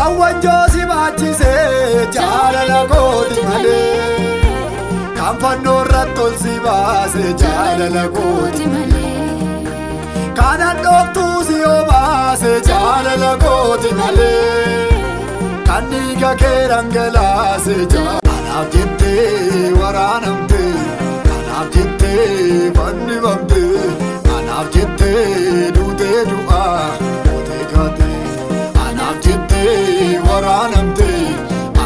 Kan wanjoo si baachise jaalala kooti malee. Kan fannoo irratti ol si baase jaalala kooti malee. Kan handhooftuu si obaase jaalala kooti malee. Kan dhiiga kee dhangalaase jaalala. Anaaf jettee waraanamtee, anaaf jettee fannifamtee, anaaf jettee duutee du'aa gootee kaatee. Anaaf jettee waraanamtee,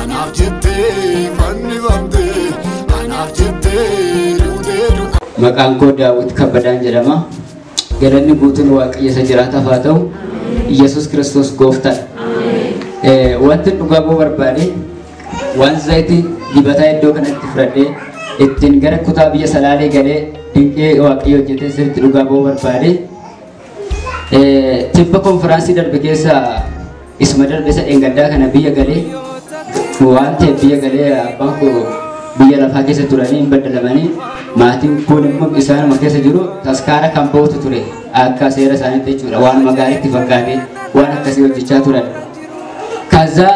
anaaf jettee fannifamtee, anaaf jettee duutee du'aa. Maqaan koo Daawit Kabbadaan jedhama. Galanni guutuun Waaqayyo isa jiraataaf haa ta'u. Yesuus Kiristoos gooftaadha. Wanti dhugaa ba'uu barbaade waan zayitii dibataa iddoo kanatti fudhadhee ittiin gara kutaa biyya Salaalee galee dinqii Waaqayyo hojjetee sirriitti dhugaa ba'uu barbaade. Tibba konfiraansii darbe keessa isuma darbe isa dheengaddaa kana biyya galee waan ta'eef biyya galee abbaan koo biyya lafaa keessa turanii hin baddalamanii maatiin kun immoo isaanuma keessa jiru taskaara kan ba'utu ture akka seera isaaniitti jechuudha waan magaalitti fakkaatee waan akkasii hojjechaa turan. Kaza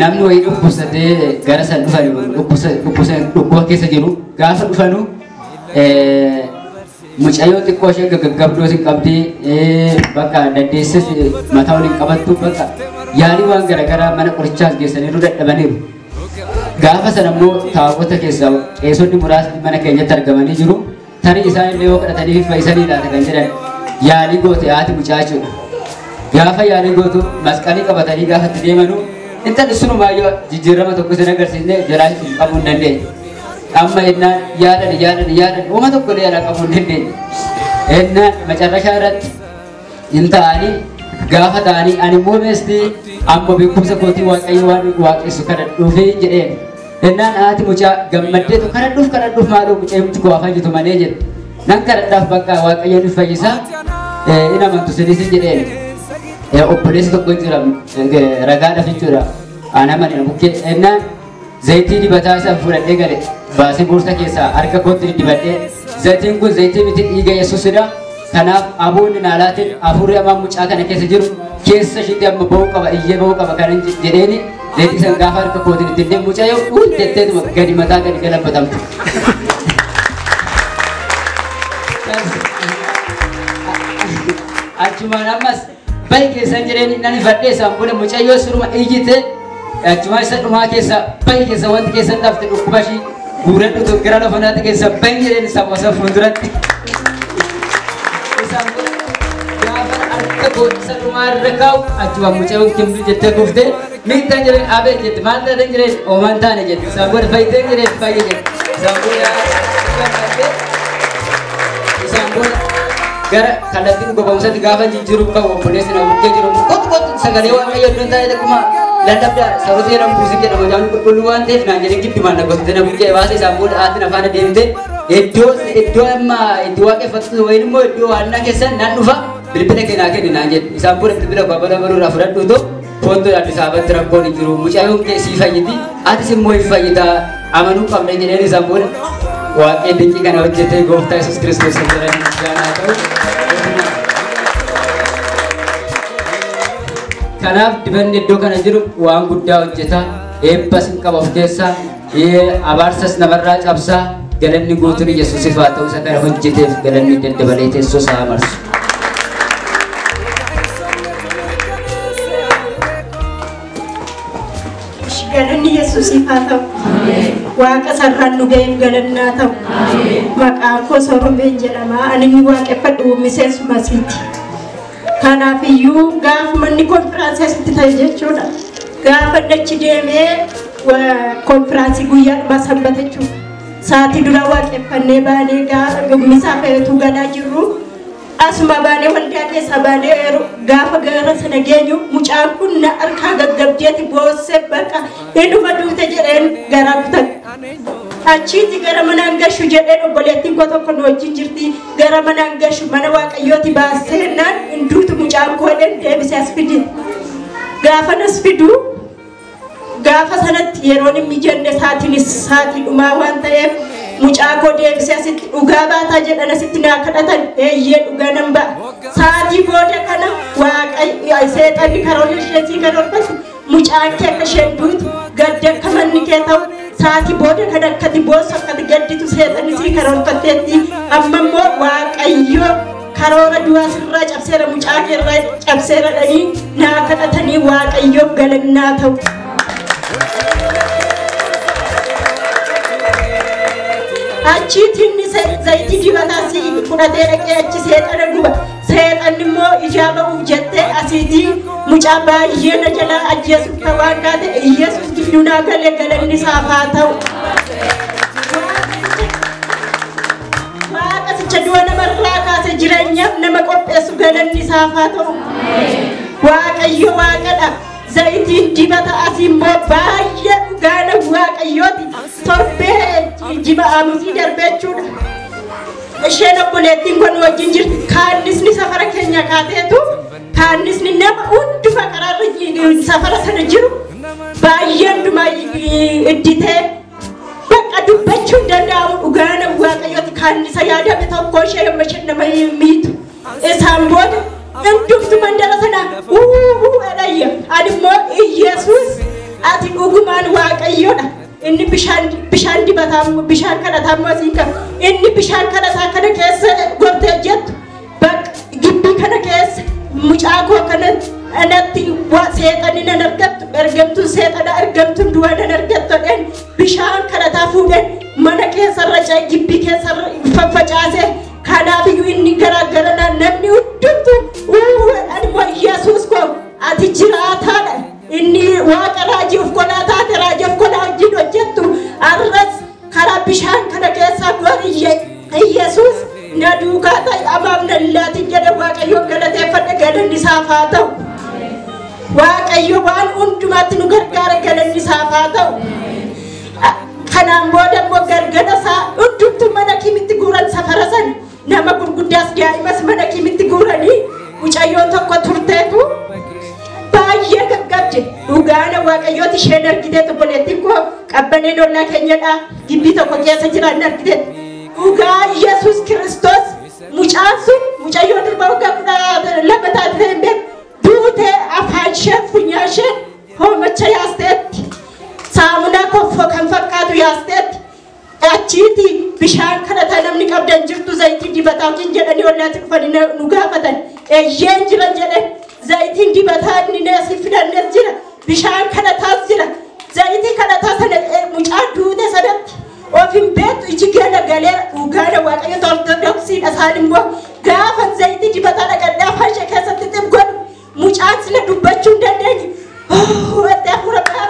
namni wayii dhukkubsatee gara san dhufan dhukkuba keessa jiru gaafa dhufanu mucayyoo xiqqoo ishee gaggabdoo si qabdi bakka dandeesses mataa waliin qabattu bakka yaalii waan garaagaraa mana qorichaas geessaniiru dadhabaniiru. Gaafa sana immoo taabota keessaa qeesonni muraasni mana keenyatti argamanii jiru. Tarii isaan illee yoo kadhatanii fayyisanii laata kan jedhan yaalii goote haati mucaa jechuudha. Gaafa yaalii gootu masqalii qabatanii gaafa itti deemanu intalli sunumaayyuu jijjiirama tokko isin agarsiisne jalaa hin qabuu hin dandeenye. Amma ennaan yaalan yaalan yaalan uuma tokko illee yaalaa qabuu hin dandeenye. Ennaan macarrashaa irratti hin ta'anii gaafa ta'anii ani immoo meestii amma beekumsa kootii Waaqayyo waan waaqessu kadhadhuufi jedheen. Ennaan haati mucaa gammaddeetu kadhadhuuf kadhadhuuf maaloo mucaa koo haa fayyitu malee jedhe. Nan kadhadhaaf bakka Waaqayyo ni fayyisa in amantu sinis jedheen. Obboleessi tokko jira ragaadhaaf jechuudha. Ana mana bukkee ennaan zayitii dibataa isa fudhadhee gale baasee boorsaa keessaa harka kootti dibadhee zayitiin kun zayitii miti dhiiga Yesuusidha. Kanaaf aboonni naalaatiin hafuurri hamaan mucaa kana keessa jiru keessa ishiitti amma ba'uu qaba iyyee ba'uu qaba kan jedheeni zayitii san gaafa harka kootiin ittiin deemu mucaa yoo uun jetteetuma gadi mataa gadi galabatamte. Achumaan ammas bahi keessan jedheen nan ifadhee isaan booda mucayyoo suruma iyyite achumaan isa dhumaa keessa bahi keessa wanti keessan dhafte dhukkuba ishii guuradhutu gara lafa naatti keessa bahi jedheen isaan wasa fuulduratti. Isaan booda gaafa harka koo isa dhumaa irra kaa'u achumaan mucayyoon kimbil jettee kuftee miidhaan jedheen abee jette maal taateen jedheen oomaan taane jette isaan booda fayyitee jedheen fayye jette isaan booda isaan booda gara kallattiin goba'umsatti gaafa jijjiiruuf qabu obboleessi na bukkee jiru qotu qotu sagalee Waaqayyo iddoon taa'ee akkuma lallabdaa saroota jedhamu buusin jedhama jaamni qulqulluu waan ta'eef naan jedhee giddumaan na gosite na bukkee baase isaan booda haati na faana deemte iddoo iddoo amma itti waaqeffattu wayin immoo iddoo waannaa keessan nan dhufa bilbila kee naa kenni naan jedhe isaan booda bilbila koo bara baruudhaa fudhadhu otoo foontuu Addis Ababaatti rakkoon hin jiru mucayyoon kee sii fayyiti atis immoo hin fayyita amanuu qabna jedheen isaan booda Waaqni dinqii kana hojjetee gooftaa Yesuus Kiristoos jedhanii jaanaa ta'u. Kanaaf dibanni iddoo kana jiru waan guddaa hojjeta. Eebbas hin qaba of keessaa, abaarsas namarraa cabsaa. Galanni guutuun Yesuusiif haa ta'u isa kana hojjeteef galanni daddabalee teessoo isaa marsu. Galanni Yesuusiif haa ta'u. Waaqa sarraan nu ga'eef galannaa ta'u. Maqaan koo Soromeen jedhama. Ani inni waaqeffadhu miseensuma asiiti. Kanaaf iyyuu gaafa manni konfiraansii asitti ta'e jechuudha. Gaafa achi deemee konfiraansii guyyaa dhumaa sanbata jechuudha. Sa'aatii dura waaqeffannee baanee misaa fe'atu galaa jirru. Asuma baanee waldaa keessaa baanee gaafa gara sana geenyu mucaan kun na harkaa gaggabdeeti boossee bakka inni duute jedheen garaa kutan. Achitti gara manaan gashu jedheen obboleettiin koo tokko nu wajjin jirti gara manaan gashu mana Waaqayyooti baasee naan hin duutu mucaan koo jedheen deebisee as fide. Gaafa nas fidu gaafa sanatti yeroon hin mijanne sa'aatiinis sa'aatii dhumaa waan ta'eef Mucaa koo deebisee asitti dhugaa baataa jedhan asitti naa kadhatan eeyyee dhugaa nan ba'a. Sa'aatii booda kana waaqayyo seexanni karoora isheetii karoorfatu mucaan kee akka isheen duutu gadda akka manni kee ta'u sa'aatii booda kana akkati boossu akkati gadditu seexanni sii karoorfatteetti amma immoo waaqayyo karoora du'aa sirraa cabseera mucaa kee irraa cabseera dhanii naa kadhatanii waaqayyoof galannaa ta'u. Achiitiin zayitii dibataa si fudhatee dhaqee achi seexana guba. Seexanni immoo ijaa ba'uuf jettee asiitii mucaa baay'ee na jalaa ajjeesuuf kan waan taate Iyyasuus gidduu naa galee galanni isaaf haa ta'u. Waaqasicha du'a namarraa kaase jireenyaaf nama qopheessu galanni isaaf haa ta'u. Waaqayyo waaqadha. Zayitiin dibata asii immoo baay'ee dhugaana waaqayyooti. Torbee jiba aamusii darbee jechuudha. Isheen obboleettiin kun wajjin jirti. Kaannisni safara keenya kaateetu kaannisni nama hunduma karaarra safara sana jiru baay'ee hundumaa idditee bakka dubbachuu hin danda'amu dhugaana waaqayyooti. Kaannisa yaadame tokko ishee amma isheen nama miitu. Isaan booda hundumtu mandara sana uuu dhayya. Ani immoo Iyyasuus ati dhugumaan waaqayyoodha. Inni bishaan dibataa bishaan kadhataa immoo asiin qaba. Inni bishaan kadhataa kana keessa gortee jettu bakka gibbii kana keessa mucaa koo kana anatti seexanni nan argattu ergamtuun seexana ergamtuun du'a nan argattu jedheen bishaan kadhataa fuudheen mana keessarra gibbii keessarra faffacaasee kanaafiyyuu inni garaagara namni hundumtu ani immoo Iyyasuus koo ati jiraataadha. Inni waaqa raajii of kolaa taate raajii of kolaa wajjin hojjettu arras karaa bishaan kana keessaa goon Iyyasuus na duukaa ta'e amaaf na laatin jedhe waaqayyoon galateeffadhe galanni isaaf haa ta'u. Waaqayyo waan hundumaatti nu gargaara galanni isaaf haa ta'u. Kanaan booda immoo gargara isaa hundumtu mana kimitti guuran safara sana nama gurguddaas daa'imas mana kimitti guuranii mucayyoon tokko turteetu baay'ee gaggabde dhugaana waaqayyooti isheen argiteetu obboleettiin koo qabbaneen ollaa keenyadha gibbii tokko keessa jiran argiteetu dhugaa Iyyasuus Kiristoos mucaan sun mucayyoo durba waggaa 12 taate hin beeku duutee afaan ishee funyaan ishee hoomacha yaasteetti saamunaa koffoo kan fakkaatu yaasteetti achiiti bishaan kadhataa namni qabdan jirtu zayitii dibataa yookiin jedhanii ollaatti dhufanii nu gaafatan eeyyeen jiran jedhan zayitiin dibataa inni asii fidannes jira bishaan kadhataas jira zayitii kadhataa sana mucaa duute sanatti of hin beektu iji gala galeera dhugaana waaqayyo ortodoksiidha isaan immoo gaafa zayitii dibataa dhaqadhee afaan ishee keessatti xib godhu mucaan sila dubbachuu hin dandeenye wattee hafuura ba'a.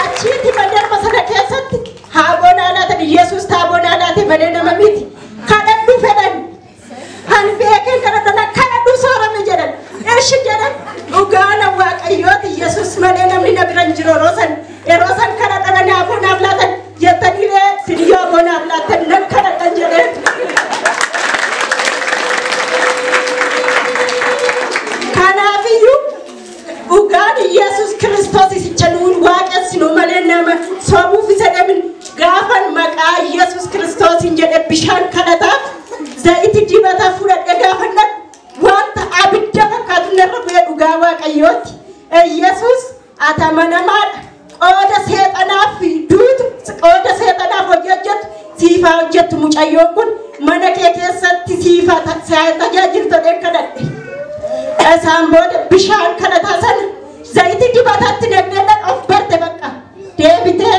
Achiitti mandarma sana keessatti haaboon alaatan Iyyasuus taaboon alaate malee nama miti kadhadhu fedhan. Ani beekeen kadhadhan kadhadhu soorame jedhan eshi jedhan dhugaana waaqayyooti Iyyasuus malee namni na bira hin jiru yeroo san kadhadhan ani aboonaaf laatan jettanii ree siniyyoo aboonaaf laatan nan kadhadhan jedheen. Kanaafiyyuu dhugaan Iyyasuus Kiristoos isicha nuun waaqessinu malee nama sobuuf isa dhabin gaafan maqaa Iyyasuus Kiristoosiin jedhe bishaan kadhataaf zayitii dibataa fudhadhe gaafa wanta abidda fakkaatu narra bu'ee dhugaa waaqayyooti. Iyyasuus ati amanamaadha. Qooda seexanaaf duutu qooda seexanaaf hojii hojjettu siifaa hojjettu mucayyoon kun mana kee keessatti siifaa tajaajiltu jedheen kadhadhe. Isaan booda bishaan kadhataa sana zayitii dibataatti naqnee of barte bakka deebitee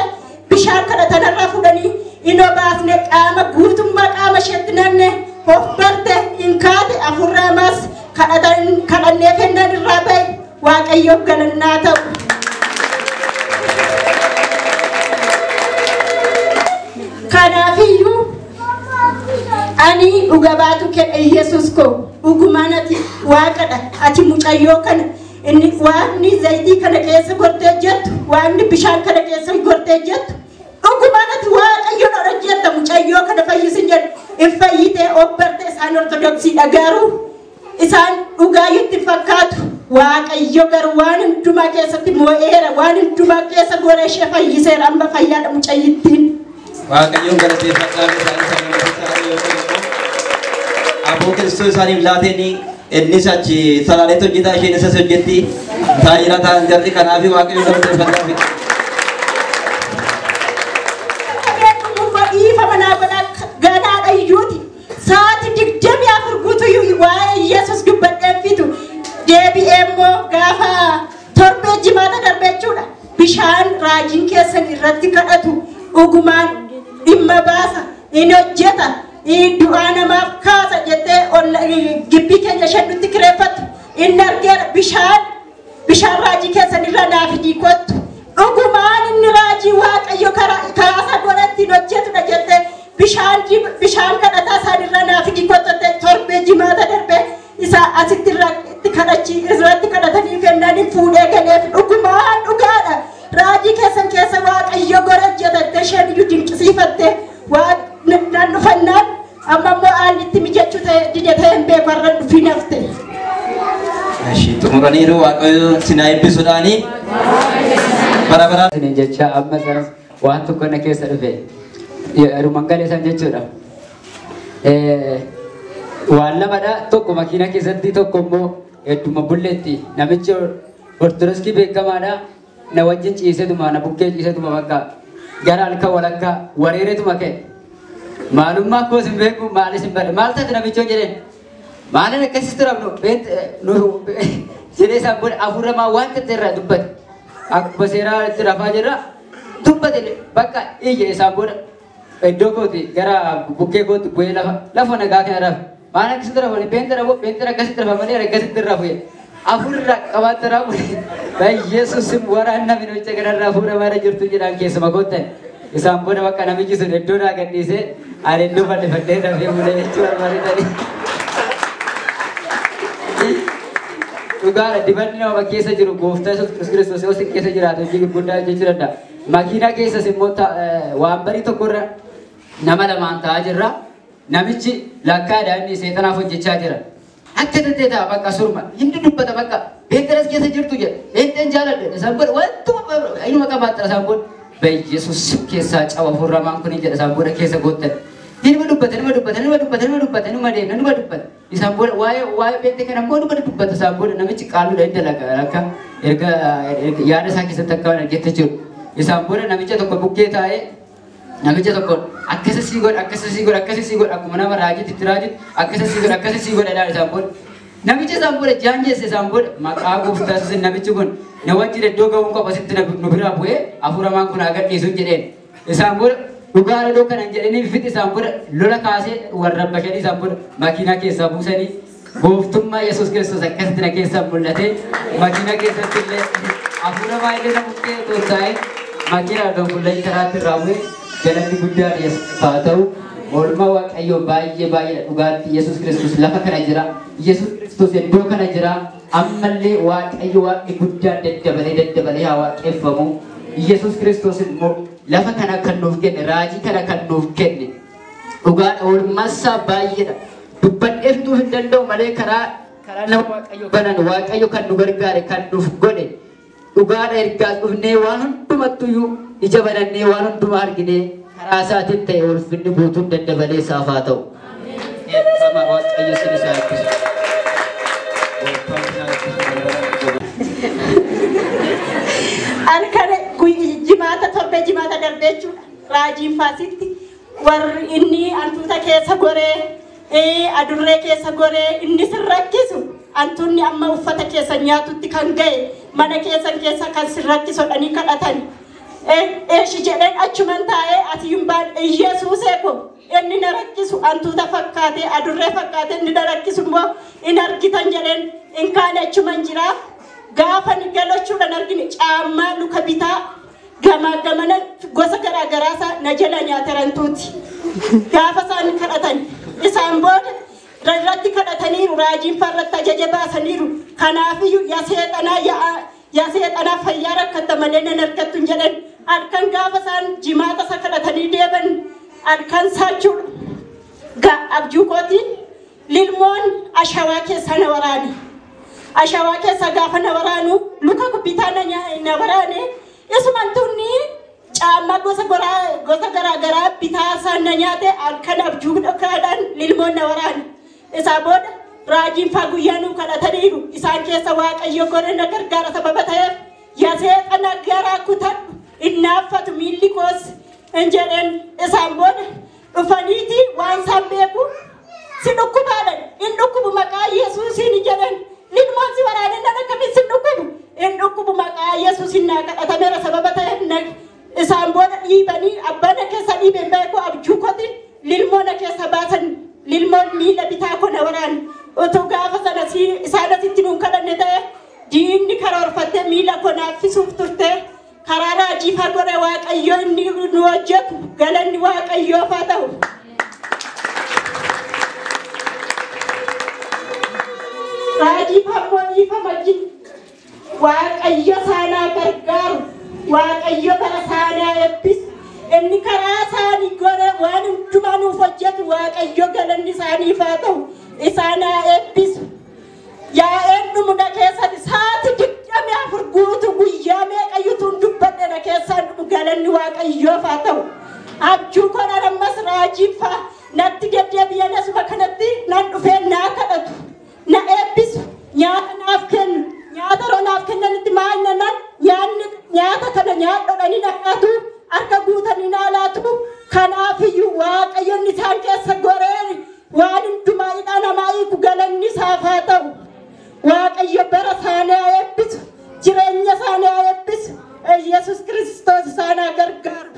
bishaan kadhata narraa fuudhanii inoo baasne qaama guutummaa qaama isheetti naqne of barte hin kaate afurraa maas kadhannee kennan irraa ba'e waaqayyoof galannaa ta'u. Kanaafiyyuu ani dhuga baatu kedha Iyyasuus koo dhugumaan ati waaqadha ati mucayyoo kana inni waaqni zayitii kana keessa gortee jettu waaqni bishaan kana keessa gortee jettu dhugumaan ati waaqayyoon hojjetta mucayyoo kana fayyisin jedhu in fayyitee obbarte isaan ortodoksiidha garuu isaan dhugaayyutti fakkaatu. Waaqayyo garuu waan hundumaa keessatti moo'eera, waan hundumaa keessa gola ishee fayyiseera, amma fayyaadha mucayyittiin. Waaqayyoon galateeffadhaa isaanii aboo Kiristoos isaaniif laateeni innis achi salaaleetti hojjetaa isheen isas hojjetti taa'ira ta'an jarri kanaaf Waaqayyoon galateeffadhaa. Dhiifama naa godhaa ganaadha iyyuuti. Sa'aatii 24 guutuyyuu waa'ee Yesuus dubbadhee fitu deebi'ee immoo gaafa torbee jimaata darbe jechuudha. Bishaan raajiin keessan irratti kadhatu dhugumaan dhimma baasa in hojjeta du'aa namaaf kaasa jettee gibbii keenya isheen nutti kireeffattu inni argeera bishaan raajii keessan irra naaf fidii kottu. Dhugumaan inni raajii Waaqayyo karaa isaa godhatti hin hojjetudha jettee bishaan kadhataa isaan irra naaf fidii kottu torbee jimaata darbee isa asitti irratti kadhatanii kennanii fuudhee galeef dhugumaan dhugaadha. Raajii keessan keessa Waaqayyo gora hojjetatte isheen iyyuu dinqisiifatte waan nan dhufannaan amma immoo haalli itti mijachuu dide ta'e hin beeku har'a dhufii nafte. Xumuraniiru Waaqayyo sinaa eebbisuudhaani. Bara bara. Jecha amma sanas waan tokko na keessa dhufe yeruma galee san jechuudha. Waan lamadha, tokko makiina keessatti tokko immoo hedduma bulleetti namichi ortodoksii beekamaadha na wajjin ciisetuma na bukkee ciisetuma bakka gara halkan walakkaa wareeretuma ka'e. Maalummaa koos hin beeku maalis hin barre maal taate namichoo jedheen maalin akkasitti rabnu jedhee isaan booda hafuuramaa waan ta'e irraa dubbate. Akkuma seeraa itti rafaa jirra dubbate bakka iyya isaan booda iddoo kooti gara bukkee kooti bu'ee lafa nagaa kana rafe. Maal akkasitti rafani peentara boo peentara akkasitti rafa malee akkasitti rafu hafuurra qabaatti rafu Yesuus waraana namicha kanarraa hafuura maara jirtu jedhaan keessuma koottan isaan booda bakka namichi sun iddoo naa gadhiisee ani iddoo bal'ifadhee rafee bulee jechuu barbaadani. Dhugaadha dibanni nama keessa jiru gooftaa Yesuus Kiristoos yoo sin keessa jiraate hojii gurguddaa hojjechuu danda'a. Makiinaa keessas immoo waan barii tokkorra nama lamaan taa'aa jirra. Namichi lakkaadha inni seexanaaf hojjechaa jira. Akka tattee ta'a bakka surma hindi dubbata bakka beektaras keessa jirtu jedha. Beekteen jaaladha isaan booda wantuma inuma qabaattara isaan booda Yesuus keessaa caba furramaan kun jedha isaan booda keessa goottan. Inuma dubbata inuma dubbata inuma dubbata inuma dubbata inuma deemna inuma dubbata. Isaan booda waa'ee beekte kana immoo inuma dubbata isaan booda namichi qaalluudha hin dalaga akka erga yaada isaa keessatti akka waan argette jiru. Isaan booda namicha tokko bukkee taa'ee namicha tokko akkasa sii godha akkasa sii godha akkasa sii godha akkuma nama raajitti itti raajitti akkasa sii godha akkasa sii godha jedhaan isaan booda. Namicha isaan booda jaanjeesse isaan booda maqaa gooftaa Yesuusin namichi kun na wajjin iddoo ga'uun qaba asitti nu biraa bu'ee hafuuramaan kun haa gadhiisuun jedheen. Isaan booda dhugaadha iddoo kanan jedhanii fixi isaan booda lola kaasee warra bashanii isaan booda makiinaa keessaa buusanii gooftummaa Yesuus Kiristoos akkasitti na keessaa mul'ate makiinaa keessatti illee hafuura baay'ee na bukkee otoo taa'ee makiinaa donfullee karaatti irraa bu'ee galanni guddaan Yesuus haa ta'u. Oolmaa Waaqayyoo baay'ee baay'eedha dhugaatti Yesuus Kiristoos lafa kana jira. Yesuus Kiristoos iddoo kana jira. Ammallee Waaqayyo Waaqni guddaan daddabalee daddabalee haa waaqeffamu. Yesuus Kiristoos immoo lafa kana kan nuuf kenne raajii kana kan nuuf kenne dhugaadha oolmaasaa baay'eedha. Dubbadheeftuu hin danda'u malee karaa nama Waaqayyo banan Waaqayyo kan nu gargaare kan nuuf godhe dhugaadha ergaa dhufnee waan hundumattuyyuu ija banannee waan hundumaa arginee karaa isaatiin ta'e ulfinni guutuun daddabalee isaaf haa ta'u. Eebbifama Waaqayyo sin isaa eebbisu. Halkan jimaata torbee jimaata darbee jechuudha. Raajiin faasitti warri inni hantuuta keessa goree adurree keessa goree inni sin rakkisu hantuunni amma uffata keessa nyaatutti kan ga'e mana keessan keessa kan sin rakkisu dhanii kadhatan. Eeshi jedheen achuman taa'ee ati yumbaan Yesuusee ko inni na rakkisu hantuuta fakkaatee adurree fakkaatee inni na rakkisu immoo in argitan jedheen in kaane achuman jiraa. Gaafa ni galachuudhaan argine caammaa luka bitaa gamaa gamana gosa garaa garaasaa na jala nyaatarantuuti. Gaafa isaan kadhatan isaan booda irratti kadhataniiru raajiin farratti ajaja baasaniiru. Kanaafiyyuu yaa seexanaa fayyaa rakkatta malee nan argattu hin jedhan. Halkan gaafa isaan jimaata isa kadhatanii deeman halkan saachuudha. Abjuu kootiin lilmoon ashawaa keessaa na waraane. Ashawaa keessa gaafa na waraanu luka bitaa na waraane isuman tunni caammaa gosa garaa garaa bitaa isaan na nyaate halkan abjuu dhokkaadhaan lilmoon na waraane. Isaa booda raajiin faa guyyaa nuu kadhataniiru isaan keessa Waaqayyo godhe na gargaara sababa ta'eef yaseexana garaa kutadhu innaaffatu miilli koos hin jedheen. Isaan booda dhufaniiti waan isaan beeku si dhukkubaadhan hin dhukkubu maqaa Yesuusiin hin jedheen. Lilmoon si waraane nan akkamiin si dhukkubu hin dhukkubu maqaa Yesuusiin naa kadhatameera sababa ta'eef isaan booda dhiibanii abbaan keessa dhiibeen beeku abjuu kooti lilmoo na keessa baasan lilmoon miila bitaa koo na waraane. Utuu gaafa sana isaan asitti nuun kadhanne ta'e diinni karoorfattee miila koo naaffisuuf turte karaa raajii faa godhe Waaqayyo inni nu hojjetu galanni Waaqayyoof haa ta'u. Raajii ammoo dhiifama wajjin Waaqayyo isaanaa gargaaru Waaqayyo bara isaanaa eebbisu inni karaa isaanii godhe waan hundumaa nuuf hojjetu Waaqayyo galanni isaaniif haa ta'u isaanaa eebbisu. Yaa'een dhumu na keessatti sa'aatii 24 guutuu guyyaa meeqayyutuun dubbadhe na keessaan dhumu galanni Waaqayyoof haa ta'u. Abjuu koodhaan ammas raajiin faa natti deddeebi'an asuma kanatti nan dhufee naa kadhatu na eebbisu nyaata naaf kennu nyaata yeroo naaf kennanitti maal nan nyaata kana nyaadhodhanii na kadhatu harka guutanii naa laatu. Kanaafiyyuu Waaqayyo inni isaan keessa goree waan hundumaa hidhaa namaa hiiku galanni isaaf haa ta'u. Waaqayyo bara isaanii haa eebbisu jireenya isaanii haa eebbisu Yesuus Kiristoos isaan haa gargaaru.